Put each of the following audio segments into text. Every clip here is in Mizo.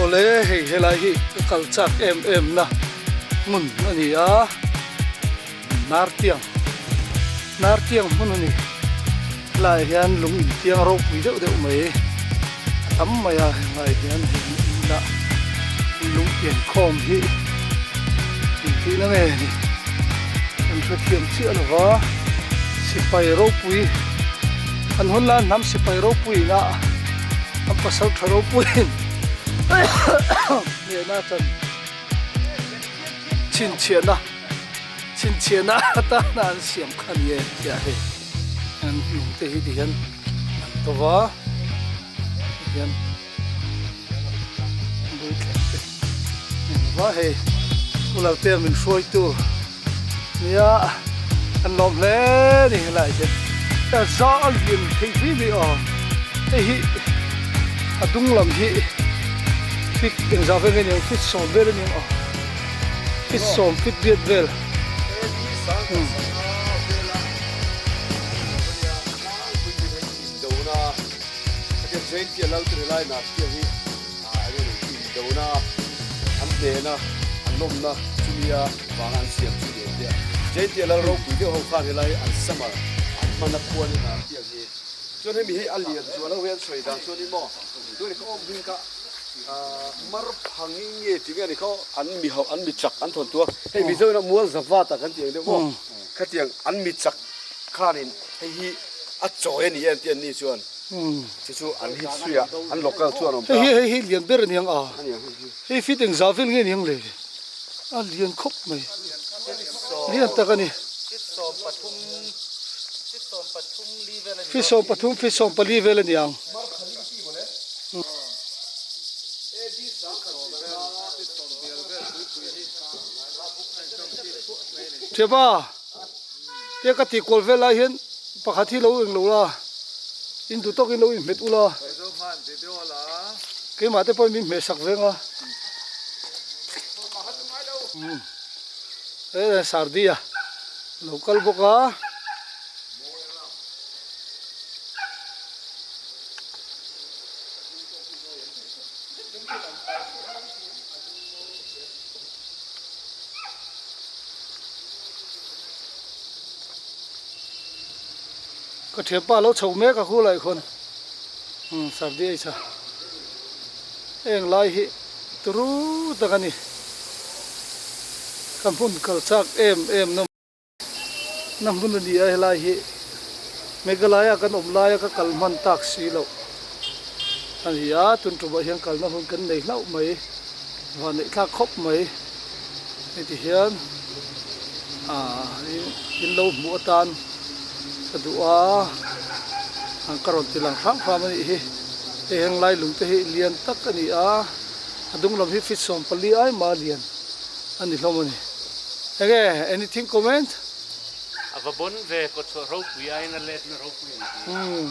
Awle hei helai hi ka kal chak em em na hmun a ni a, Nartiang Nartiang hmun a ni. Helaiah hian lung intiang ropui deuh deuh mai a tam mai a, helaiah hian hei inah lung piankhawm hi intihna nge ni kan hrethiam chiah lo va, sipai ropui an hun lai hnam sipai ropuiin a an pasal tha ropuiin hnehna chan chhinchhiahna chhinchhiahna atana an siam kha a ni e tih ah hei an lung te hi tihian an to va tihian. Va hei Ulaltea min hruaitu nia an lawm hle ni helai hian a za a lian thei hle mai a hei hi a dung lam hi feet engzah vel nge niang feet sawm vel a niang aw feet sawm feet riat vel. Jaintia lal tur helai nar chiah hi eng emaw indona an hnena an lawmna chumia vanga an siam chu ni ang tia. Jaintia lal ropui deuh ho khan helai an summer an hman a khuan in nar chiah hi. Chuan hemi hi a lian zual ho hi an sawi dan chuan emaw tun kha awm hming kha mar phang nge tih nge ni kha an mi ho an mi chak an thawn tu a. Hei Mizo in a mual zavat ah kan tih ang deuh maw khatiang an mi chak khanin hei hi a chawi a ni em tih an ni chuan chu chu an hit suih a an local chuan awm ta. Hei hi hei hi lian ber a niang a hei fit eng zah vel nge niang le a lian khawp mai lian tak a ni fit 13 fit 14 vel a niang. Thiapa. Tia ka tih kual vel lai hian pakhat hi lo eng lo la, in duh tawkin lo inhmet ula, keimah te pawhin min hmeh sak veng a. He sardi a lo kal bawk a. Ka thianpa lo chho mek a khu laih khawn sardi ei chha heng lai hi turu tak a ni ka hmun kal chak em em na na hmun a ni a helai hi Meghalaya kan awm laia ka kal hman tak si loh a ni a tun tumah hian kalna hun kan nei hlauh mai vanneih thlak khawp mai. Heti hian ah in lo hmuh atan ka duh a an ka rawn ti lang hrang hrang a nih hi hei heng lai lung te hi lian tak a ni a a dung lam hi feet 14 ai mah a lian a ni hlawm a ni enge anything comment? A va bawn ve kawtchhuah ropui aiin a letna ropui ang tih. Umm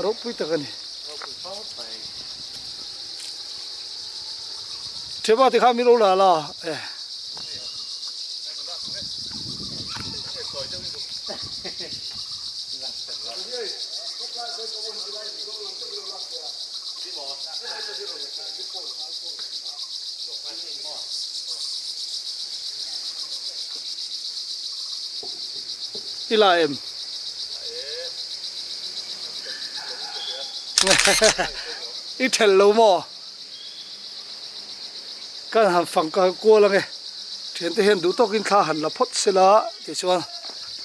ropui tak a ni. Ropui far mai. Theba te kha min lo la la e. I la em? I thelh lo maw? Kan han fang kal kual ange thiante hian duh tawkin thla han la phawt se la tichuan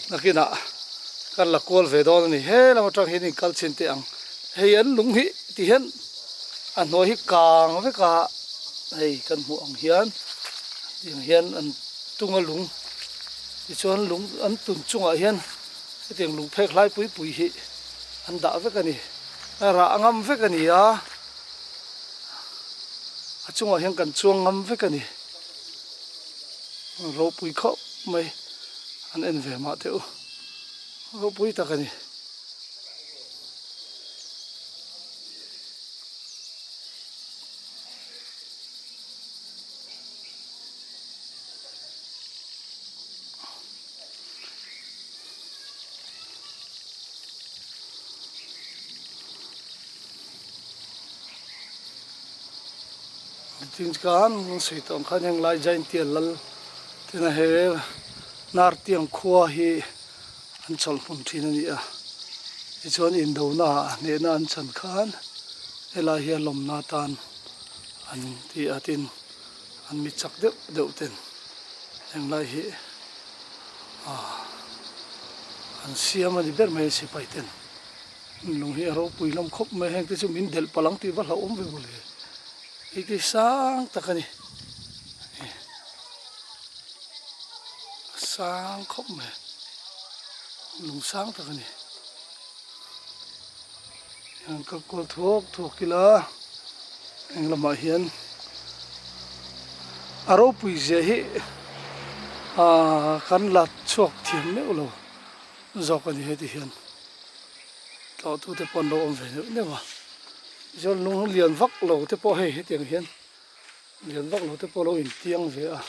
nakinah kan la kual ve dawn a ni he lam atang hian in kal chin teh ang hei an lung hi ti hian a hnuai hi kang vek a hei kan hmuh ang hian tiang hian an tung a lung tichuan lung an tun chungah hian hetiang lung phek hlai pui pui hi an dah vek a ni a rah ngam vek a ni a. A chungah hian kan chuang ngam vek a ni. Ropui khawp mai an en ve mah teh u. Ropui tak a ni. Tin khan an sawi tawh ang khan heng lai Jaintia lal tena he Nartiang khua hi an chawlh hmun thin a ni a. Tichuan indona ah hnehna an chan khan helai hi a lawmna atan an ti a tin an mi chak deuh deuh ten heng lai hi ah an siam a ni ber mai a sipai ten. Lung hi a ropui hlawm khawp mai a heng te chu min delh palh ang tih va hlauhawm ve mawle hei te hi sang tak a ni a sang khawp mai lung sang tak a ni an kal kual thuak thuak ila eng lamah hian a ropui zia hi ahh kan la chhuak thiam meuh lo. Zawk a ni heti hian tlawhtu te pawh an lo awm ve neuh neuh a, tichuan lung lian vak lo te pawh hei hetiang hian lian vak lo te pawh a lo intiang ve a,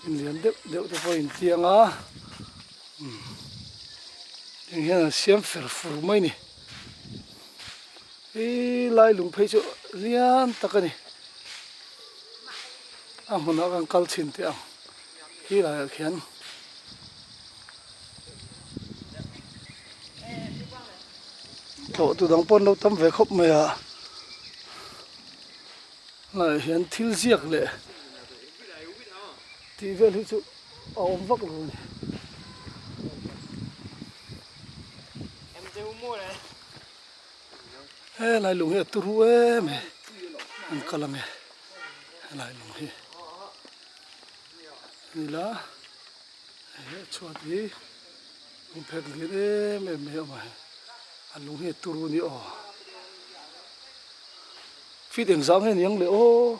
in lian deuh deuh te pawh a intiang a umm heng hian an siam fer fur mai a ni, hei lai lung phei chu lian tak a ni, a hmunah kan kal chhin teh ang khi laiah khian. Tlawh tu dang pawh an lo tam ve khawp mai a laiah hian thil ziak leh tih vel hi chu a awm vak lo a ni. Helai lung hi a turu em e an kal ang e helai lung hi a ni la. He chhuat hi lung phek lian em em mai a awm a hei a lung hi a turu a ni aw feet eng zau nge ni ang le aw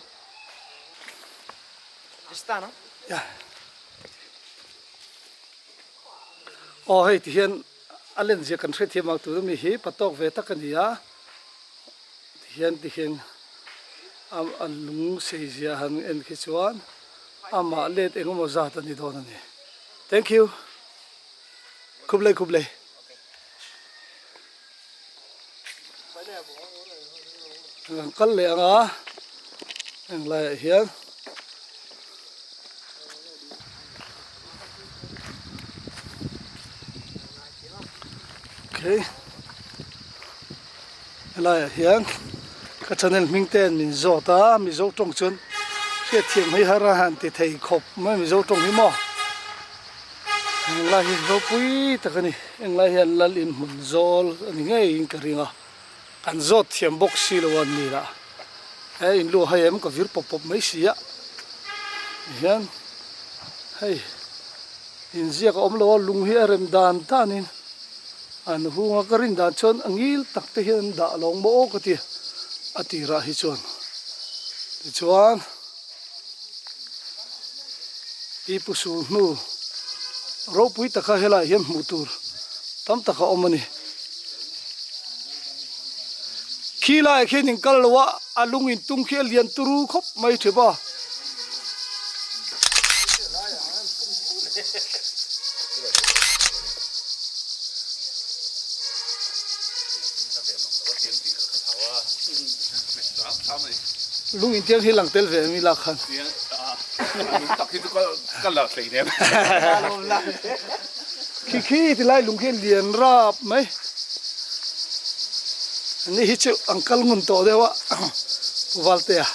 ya aw hei ti hian a len zia kan hrethiam ang tur ami hi patawk ve tak a ni a ti hian ti hian a lung sei zia han en khi chuan. Amah let engemaw zat a ni dawn a ni. Thank you. Khup lei khup lei. Kan kal leh ang a, heng laiah hian. Okay. Helaiah hian ka channel hming te an min zawt a, Mizo tawng chuan hriatthiam hi har a han ti thei khawp mai Mizo tawng hi maw. Englai hi ropui tak a ni, englai hian lal in hmun zawl a ni ngeiin ka ring a, kan zawt thiam bawk si lo a ni lah. He in luah hei em ka vir pawp pawp mai si a, tihian hei inziak a awm lo a lung hi a rem dan danin. An hunga ka rin dan chuan a ngil tak te hian an dah lawng maw aw ka ti a tirah hi chuan. Tichuan pi pu sul hnu ropui taka helaiah hian hmuh tur tam tak a awm a ni. Khi laiah khian in kal lo a, a lung in tung khi a lian turu khawp mai thep a. Lung in tiang hi lang tel ve ami lak khan. Khi khi ti lai lung khi lian rap mai. Ani hi chu an kal ngun tawh deuh a Pu Valtea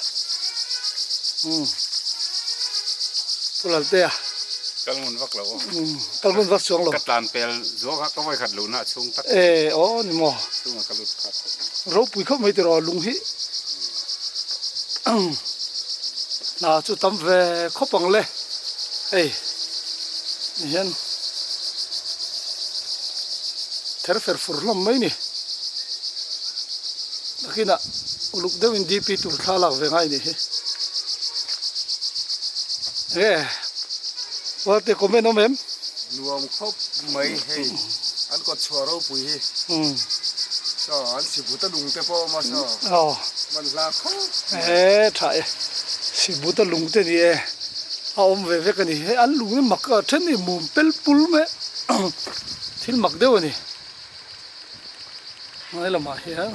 umm Pu Laltea Kal ngun vak lo umm kal ngun vak chuang lo Ka tlan pel zuak a ka vawi khat luhna a chhung tak e aw ni maw chhunga ka lut khat ropui khawp mai tiraw lung hi hna chu tam ve khawp ang le hei ni hian. Ther fer fur hlawm mai ni. Nakinah uluk deuhin DP tur thla lak ve ngai nih hi. Enge Valte comment awm em? Nuam khawp mai hei an kawt chhuah ropui hi. Saw an Sibuta lung te pawh awm a saw man hla khawp mai. E tha e Sibuta lung te ni e a awm ve vek a ni. Hei an lung hi mak a then hi mum pel pul mai. Thil mak deuh a ni. Hnuai lamah hian.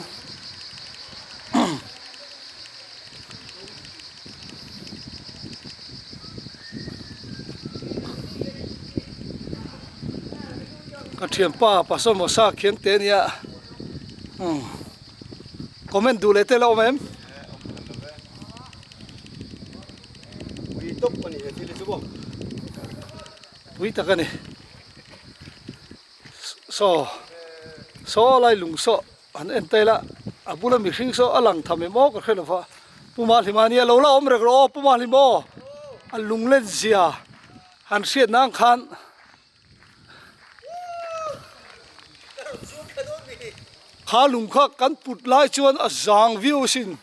Ka thianpa Pasamosa khian te ania umm comment duh leh te la awm em? Pui tawp a ni he thil hi chu maw? Pui tak a ni. Saw saw lai lung saw han en ta ila a bula mihring saw a lang tham em aw ka hre lo va Pu Mahlima ania lo la awm rek rawh aw Pu Mahlim aw a lunglen zia han hriat nan khan. Kha lung kha kan put lai chuan a zang viau asin.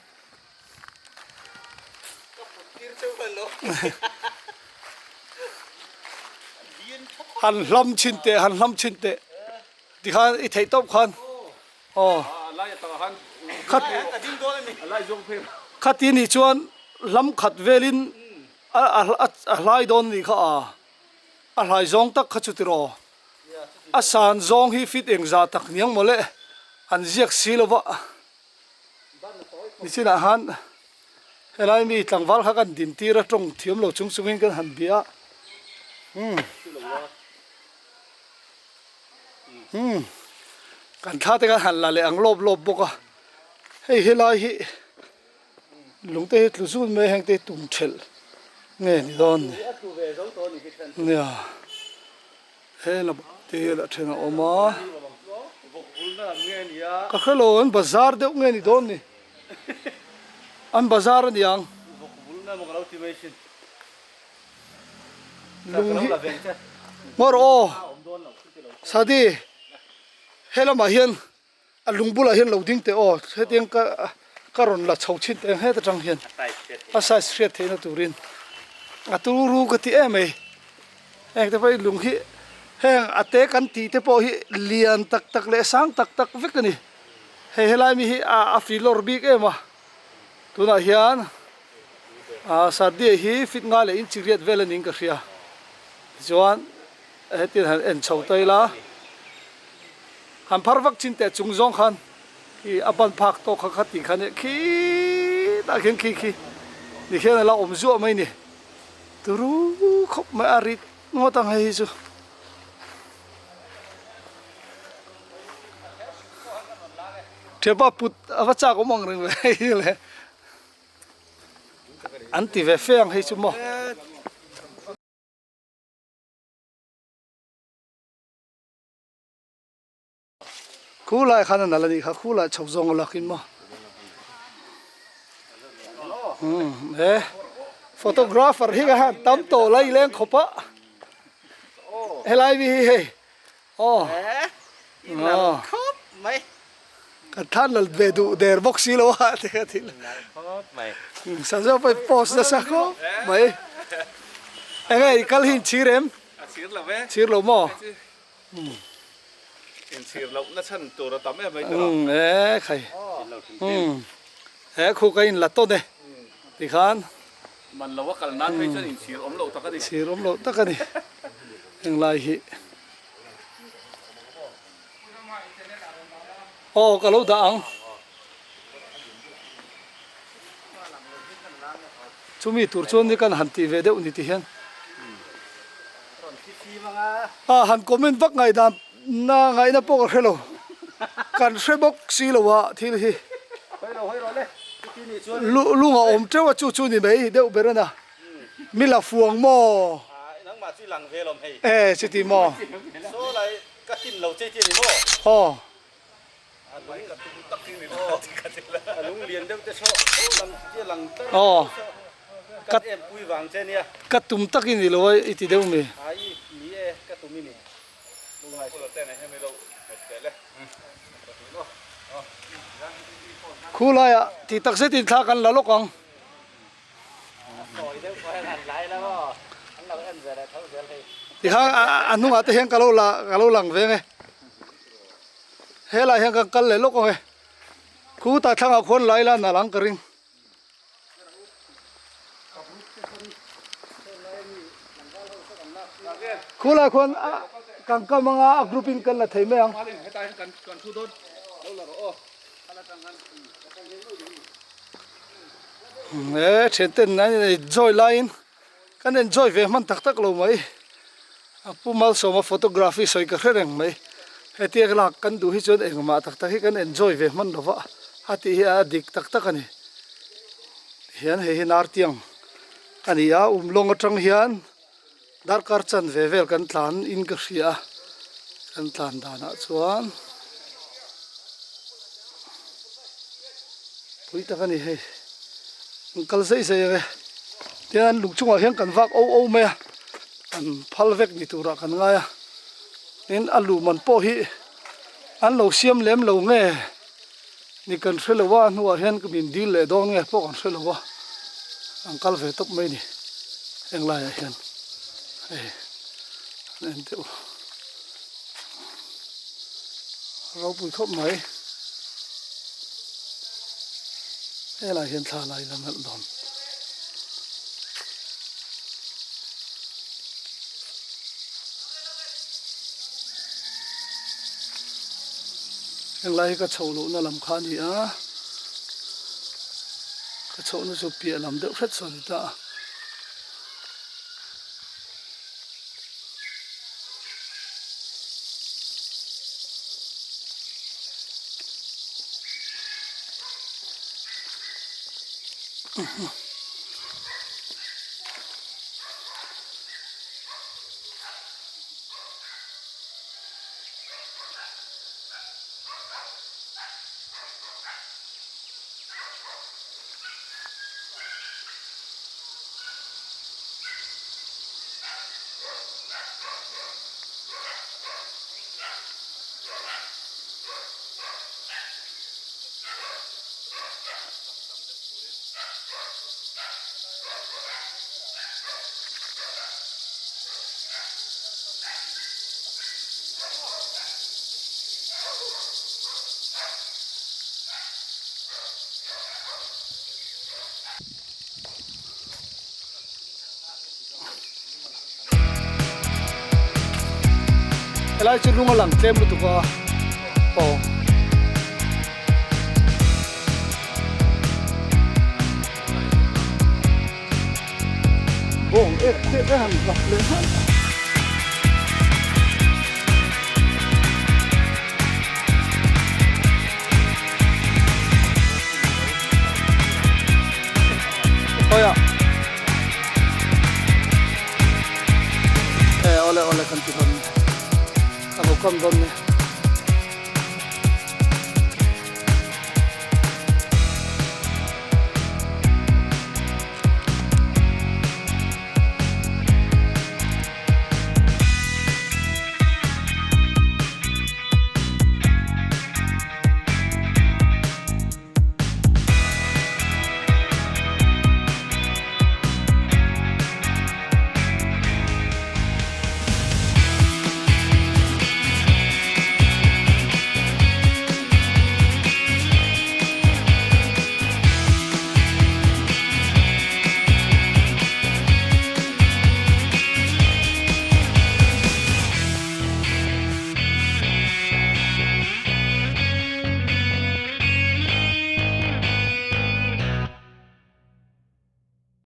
Han hlam chhin teh, han hlam chhin teh. Tikhan i theih tawp khan. Aw. Khati nih chuan hlam khat velin a hlai dawn a nih kha a. A hlai zawng tak kha chu tiraw? A san zawng hi fit eng zah tak niang mawle an ziak si lo va. Nichinah khan helai mi tlangval kha kan din tir a tawng thiam lo chung chungin kan han bia a. Umm. Umm. Kan thla te khan han la leh ang lawp lawp bawk a. Hei helai hi. Lungte hi tlu zut mai heng te hi tum thelh nge ni dawn ni. Nia he la te hi la then a awm a. Ka hre lo an bazar deuh nge ni dawn ni. An bazar a niang. Lung hi ngawr aw sadi he lamah hian. A lung bulah hian lo ding teh aw, hetiang ka ka rawn la chho chhin teh ang het atang hian a size hriat theihna turin a turu ka ti em mai. Heng te pawh hi lung hi heng a te kan tih te pawh hi lian tak tak leh sang tak tak vek a ni. Hei helai mi hi a a filawr bik em a, tunah hian ah sardia hi fit ngai leh inchi riat vel a niin ka hria tichuan hetiang han en chho ta ila. Han phar vak chin teh chung zawng khan khi a ban phak tawk kha kha tih khan e khitah khian khi khi ni khian a la awm zuah mai ni turu khawp mai a rit ngawt ang hei hi chu. Thianpa put a va chak awm ang reng ve hei le an ti ve fe ang hei chu maw. Khu lai khan a nalh a nih kha, khu lai chho zawng a lak in maw. Umm he photographer hi ka han tam tawh lai leng khawp a helai mi hi hei aw aw kan thlan lal ve duh der bawk si lo a te ka thil sanzo pawh post nasa khawp mai enge i kal hi inchhir em chhir lo maw. Inchhir loh na chhan tur a tam em mai tawh. Umm e khai. Umm he khu ka in la tawn e tikhan. Man lo a kal nan phei chuan inchhir awm loh tak a ni. Chhir awm loh tak a ni englai hi. Aw ka lo dah ang. Chumi tur chuan ni kan han tih ve deuh ni ti hian. A han comment vak ngaihdan na ngaihna pawh ka hre lo. Kan hre bawk si lo a thil hi. Lung a awm teuh a chu chu ni mai deuh ber a na. Mi la fuang maw? E chuti maw? Aw. Aw ka tum tak i ni lo a i ti deuh mi. Khu laiah tih tak zetin thla kan la lawk ang. Tikhan a hnungah te hian ka lo la ka lo lang veng e. Helai hian kan kal leh lawk ang e. Khutah thlangah khuan lai la nalh ang ka ring. Khulai khuan kan kam anga a group in kan la thei mai ang. He thian ten an enjoy laiin kan enjoy ve hman tak tak lo mai. A Pu Malsawma photography sawi ka hre reng mai. Hetiang lak kan duh hi chuan engmah tak tak hi kan enjoy ve hman lova a tih hi a dik tak tak a ni. Tihian hei hi Nartiang a ni a, Umlawng atang hian darkar chan ve vel kan tlan in ka hria a, kan tlan danah chuan pui tak a ni hei. An kal zai zai ang e. Tihian an lung chungah hian kan vak o o mai a. An phal vek ni turah kan ngai a, tin a luh man pawh hi an lo siam lem lo nge ni kan hre lo a, a hnuah hian min dil leh dawn nge pawh kan hre lo a, an kal ve tawp mai ni heng laiah hian hei an en deuh ropui khawp mai helaiah hian thla lai la nalh dawn. Henglai hi ka chhoh lohna lam kha a ni a, ka chhohna chu piah lam deuh hret sawn a ni ta a. Helai chu lung a lang tlem lutuk a aw. Bawng ek te te han hlap leh hman a. Khawiah e awle awle kan ti dawn ni ka lo kam dawn ni.